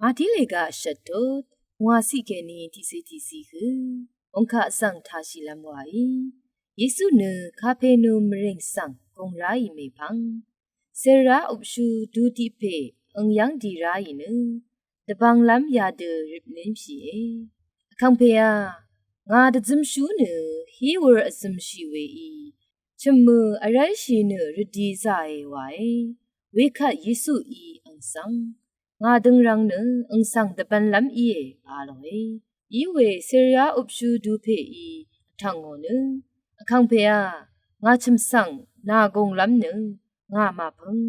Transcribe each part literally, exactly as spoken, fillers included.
Màtílèga vshvt tut ngwàciq kèní tiqcé tiqciq hø ongkaq svng tāshìlv́m wàí. Yesu nø Kapernaum mvrìng svng gùng ráì mèpvng, sèrá upshú dutiq pè àng yv́ng dì ráì nø dvbvnglv́m yadø røp nønshìe. Vkàngpèá, ngà dvzømshú nø hí wūr vzømshì weí chø̀mmø̀ vrv́lshì nø rvdi zàe wae. Wekvt Yesuí àng svng, ngà døngrvng nø àng svng dvbvnlv́m íe, a lòe. Iwe sèrá upshú dupèí vtv̀ngò nø, Vkàngpèá, ngà chø̀m svng nà gùnglv́m nø ngà màpǿng.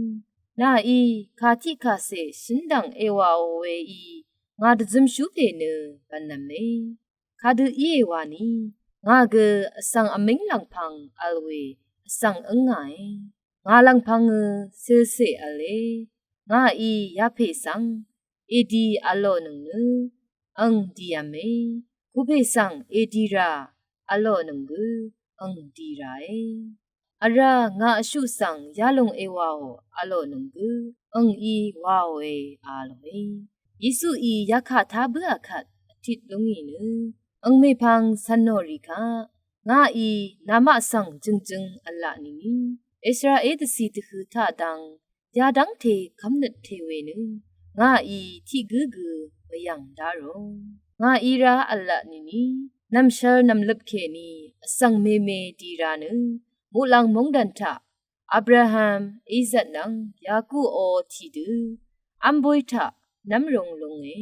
Nàí kàtiq kàcè shǿndv̀ng èwàò weí ngà dvzømshú pè nø bv̀nlv́me. Kadø íe wani, ngà gø vsvng vmíng lv̀ngpv̄ng v̄l we vsvng ǿngàe. Ngà lv̀ngpv̄ngø cìlcè v̄le. Ngàí yapè svng èdi v̄lònøng nø àng dìv̄me. Kupè svng èdi rà v̄lònøng gø àng dì ràe. Vrá ngà vshuq svng yalòng èwàò v̄lònøng gø àngí wàòe, a lòe. Yesuí yakà tá bǿà kvt vtit lúngì nø àng mèpvng cv̄nò rì kaq, ngàí namaq svng jø̀ngjøng v̄la nìni, Israel dvcì dvhø̄ taq dang yadv́ngte kv́mnøt te we nø ngàí tiq gǿ gø mvyv̀ng dárò. Ngàí rá v̄la nìni, nv̀mshvr nv̀mløp kèní vsvng meme dì rā nø muqlàng móngdàn taq Abraham, Isak nvng Yakuò tìdø v́m bóy taq nv́mrūng lúnge.